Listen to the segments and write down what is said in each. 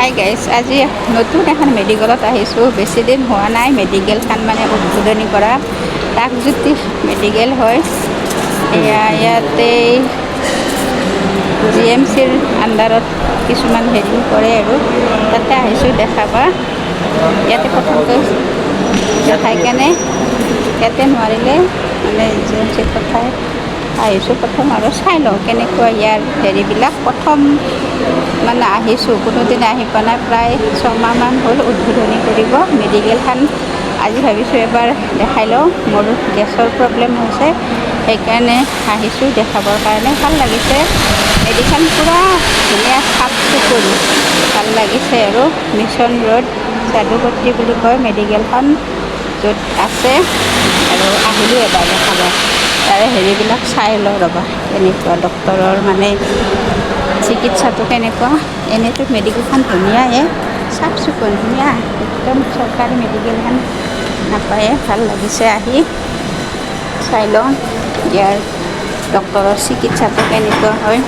Hi guys, আজি নতুন এখন মেডিকেলত আহিছোঁ। বেছি দিন হোৱা নাই মেডিকেলখন মানে উদ্বোধনী কৰা। প্ৰাগজ্যোতিষ মেডিকেল হয়। এয়া ইয়াতে জিএমচিৰ আণ্ডাৰত কিছুমান হেৰি কৰে আৰু তাতে আহিছোঁ দেখাবা। ইয়াতে প্ৰথমতে দেখাই কেনে ইয়াতে নোৱাৰিলে মানে জিএমচিত পঠাই আহিছোঁ প্ৰথম আৰু চাই লওঁ কেনেকুৱা ইয়াৰ হেৰিবিলাক। প্ৰথম মানে আহিছোঁ, কোনোদিনে আহি পোৱা নাই। প্ৰায় 6 মাহমান হ'ল উদ্বোধনী কৰিব মেডিকেলখন। আজি ভাবিছোঁ এবাৰ দেখাই লওঁ। মোৰ গেছৰ প্ৰব্লেম হৈছে, সেইকাৰণে আহিছোঁ দেখাবৰ কাৰণে। ভাল লাগিছে, মেডিকেল পূৰা ধুনীয়া, চাফ চিকুণ, ভাল লাগিছে। আৰু মিছন ৰোড যাদুপট্টি বুলি কয় মেডিকেলখন য'ত আছে। আৰু আহিলোঁ এবাৰ দেখাব, তাৰে হেৰিবিলাক চাই লওঁ ৰ'বা, কেনেকুৱা ডক্তৰৰ মানে চিকিৎসাটো কেনেকুৱা। এনেইতো মেডিকেলখন ধুনীয়াই, চাফ চিকুণ, ধুনীয়া একদম। চৰকাৰী মেডিকেলখন নাপায়ে, ভাল লাগিছে আহি। চাই লওঁ ইয়াৰ ডক্তৰৰ চিকিৎসাটো কেনেকুৱা হয়।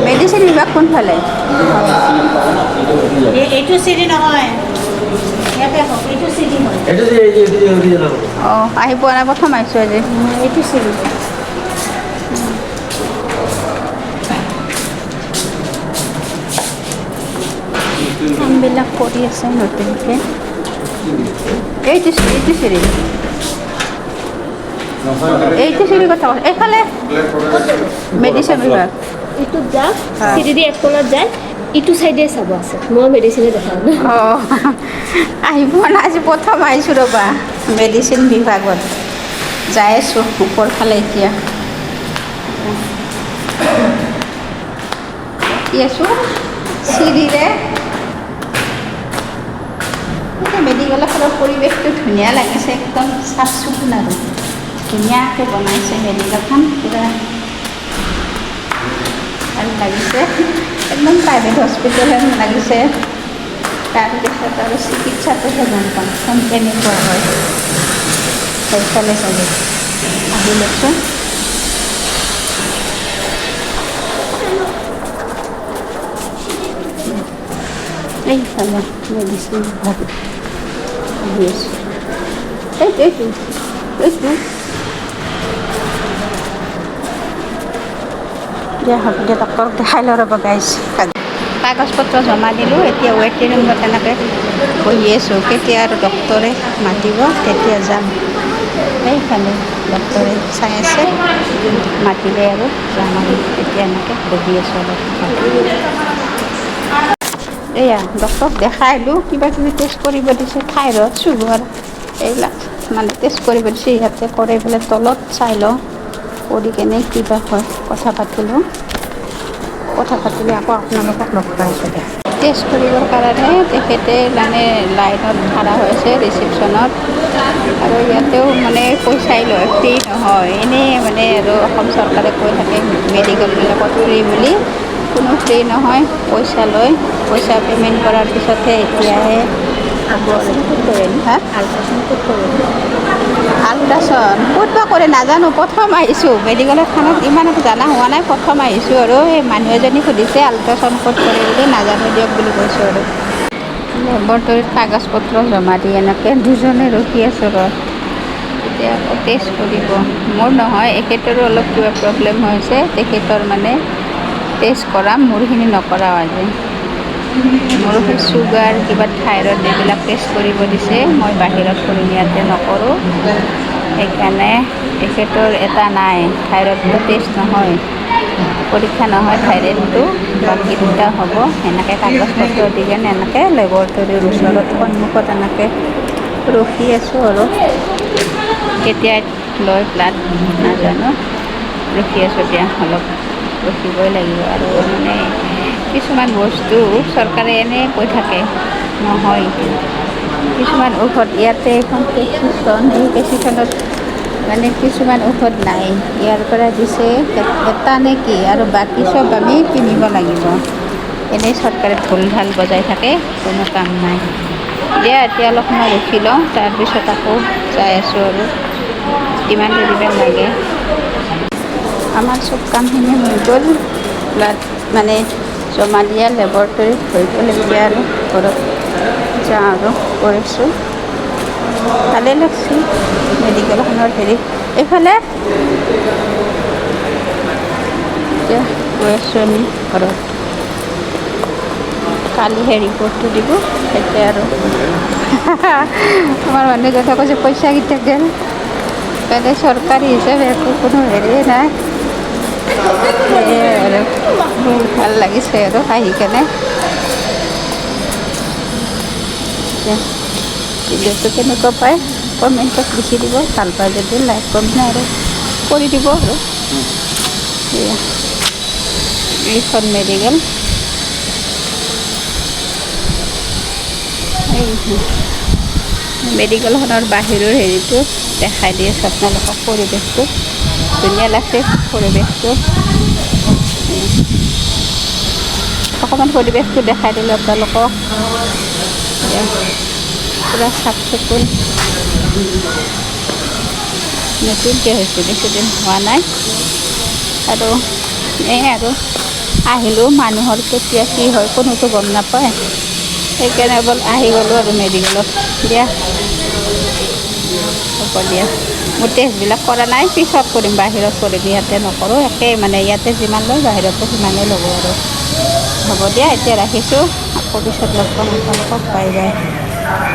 মেডিচিন বিভাগ কোনফালে? এইটো চিৰি নহয়, ইয়াতে হওক, এইটো চিৰি হয়। এইটো যে এইটো যে। অঁ, আহি পোৱা নাই, প্ৰথম আহিছোঁ আজি। এইটো চিৰি। কামবিলাক কৰি আছে নতুনকৈ। এইটো চিৰি, এইটো চিৰি কথা কৈছে। এইফালে মেডিচিন বিভাগ। ইটোত যাওক, চিৰিদি এক কোণত যায়, ইটো চাইডে চাব আছে। মই মেডিচিনে দেখাম। অঁ, আহি পোৱা নাই, আজি প্ৰথম আহিছোঁ ৰ'বা। মেডিচিন বিভাগত যাই আছোঁ ওপৰ ফালে। এতিয়া উঠি আছোঁ চিৰিৰে। মেডিকেলখনৰ পৰিৱেশটো ধুনীয়া লাগিছে, একদম চাফ চিকুণ আৰু ধুনীয়াকৈ বনাইছে মেডিকেলখন, পূৰা ভাল লাগিছে। একদম প্ৰাইভেট হস্পিটেল হেন লাগিছে। তাৰপিছত আৰু চিকিৎসাটোহে গম পাম কোন কেনেকুৱা হয়। সেইফালে চাগে আহি লৈছোঁ। এইফালে মেডিচিন বিভাগ, আহি আছোঁ। এইটো এইটো এইটো দিয়া, হ'ব দিয়া, ডক্টৰক দেখাই লওঁ ৰ'ব গাইছ। কাগজ পত্ৰ জমা দিলোঁ, এতিয়া ৱেইটিং ৰুমত এনেকৈ বহি আছোঁ। কেতিয়া আৰু ডক্টৰে মাতিব তেতিয়া যাম। এইফালে ডক্টৰে চাই আছে, মাতিলে আৰু যাম। আৰু এতিয়া এনেকৈ বহি আছোঁ অলপ। এয়া ডক্টৰক দেখাই আহিলোঁ। কিবা কিবি টেষ্ট কৰিব দিছে, থাইৰইড, চুগাৰ এইবিলাক মানে টেষ্ট কৰিব দিছে। ইয়াতে কৰে পেলাই তলত চাই লওঁ, কৰি কেনে কিবা হয় কথা পাতিলোঁ। কথা পাতিলে আকৌ আপোনালোকক লগ পাইছোঁ দিয়া। টেষ্ট কৰিবৰ কাৰণে তেখেতে মানে লাইনত খাৰা হৈছে ৰিচিপশ্যনত। আৰু ইয়াতেও মানে পইচাই লয়, ফ্ৰী নহয়। এনেই মানে আৰু অসম চৰকাৰে কৈ থাকে মেডিকেলবিলাকত ফ্ৰী বুলি, কোনো ফ্ৰী নহয়, পইচা লয়। পইচা পে'মেণ্ট কৰাৰ পিছতহে এতিয়াহে হ'ব আৰু। হা, আল্ট্ৰাচাউণ্ড ক'ত বা কৰে নাজানো, প্ৰথম আহিছোঁ মেডিকেলত খনত, ইমান এটা জানা হোৱা নাই, প্ৰথম আহিছোঁ। আৰু এই মানুহ এজনী সুধিছে আল্ট্ৰাচাউণ্ড ক'ত কৰে বুলি, নাজানো দিয়ক বুলি কৈছোঁ। আৰু লেবৰেটৰীত কাগজ পত্ৰ জমা দি এনেকৈ দুজনে ৰখি আছোঁ ৰ। এতিয়া আকৌ টেষ্ট কৰিব। মোৰ নহয়, এখেতৰো অলপ কিবা প্ৰব্লেম হৈছে, তেখেতৰ মানে টেষ্ট কৰাম, মোৰখিনি নকৰাওঁ আজি। মোৰো সেই চুগাৰ, কিবা থাইৰইড এইবিলাক টেষ্ট কৰিব দিছে। মই বাহিৰত কৰিম, ইয়াতে নকৰোঁ। সেইকাৰণে তেখেতৰ এটা নাই, থাইৰইডটো টেষ্ট নহয়, পৰীক্ষা নহয় থাইৰইডটো, বাকী দুটা হ'ব। সেনেকৈ কাগজ পত্ৰ দি কেনে এনেকৈ লেবৰেটৰীৰ ওচৰত সন্মুখত এনেকৈ ৰখি আছোঁ আৰু কেতিয়া লয় ব্লাড নাজানো, ৰখি আছোঁ দিয়া। অলপ ৰখিবই লাগিব। আৰু মানে কিছুমান বস্তু চৰকাৰে এনেই কৈ থাকে, নহয়। কিছুমান ঔষধ ইয়াতে এখন প্ৰেছক্ৰিপশ্যন, এই প্ৰেছক্ৰিপশ্যনত মানে কিছুমান ঔষধ নাই। ইয়াৰ পৰা দিছে এটা নে কি, আৰু বাকী চব আমি কিনিব লাগিব। এনেই চৰকাৰে ঢোল ঢাল বজাই থাকে, কোনো কাম নাই। দিয়া, এতিয়া অলপ সময় ৰখি লওঁ, তাৰপিছত আকৌ যাই আছোঁ। আৰু কিমান দেৰিবা লাগে। আমাৰ চব কামখিনি হৈ গ'ল। ব্লাড মানে জমা দিয়া লেবৰেটৰীত হৈ গ'ল। এতিয়া আৰু ঘৰত যাওঁ আৰু কৰিছোঁ। ভালেই লাগছে মেডিকেলখনৰ হেৰি এইফালে। এতিয়া গৈ আছোঁ আমি ঘৰত। কালিহে ৰিপৰ্টটো দিব। এতিয়া আৰু আমাৰ মানুহজনে কৈছে, পইচাকেইটা গ'ল। মানে চৰকাৰী হিচাপে একো কোনো হেৰিয়ে নাই। সেয়াই আৰু, ভাল লাগিছে আৰু আহি কেনে। এতিয়া ভিডিঅ'টো কেনেকুৱা পায় কমেণ্টত লিখি দিব। ভাল পায় যদি লাইক, কমেণ্ট আৰু কৰি দিব। আৰু এয়া এইখন মেডিকেল। এই মেডিকেলখনৰ বাহিৰৰ হেৰিটো দেখাই দি আছোঁ আপোনালোকক। পৰিৱেশটো ধুনীয়া লাগছে। পৰিৱেশটো অকণমান পৰিৱেশটো দেখাই দিলোঁ আপোনালোকক। এয়া পূৰা চাফ চিকুণ। নতুনকৈ হৈছে, বেছিদিন হোৱা নাই। আৰু এই আৰু আহিলোঁ। মানুহৰ কেতিয়া কি হয় কোনোতো গম নাপায়। সেইকাৰণে বল আহি গ'লোঁ আৰু মেডিকেলত। দিয়া, হ'ব দিয়া। মোৰ টেষ্টবিলাক কৰা নাই, পিছত কৰিম, বাহিৰত কৰিম, ইয়াতে নকৰোঁ। একেই মানে, ইয়াতে যিমান লয় বাহিৰতো সিমানেই ল'ব আৰু। হ'ব দিয়া, এতিয়া ৰাখিছোঁ। আকৌ পিছত লগ পাম আপোনালোকক। Bye bye.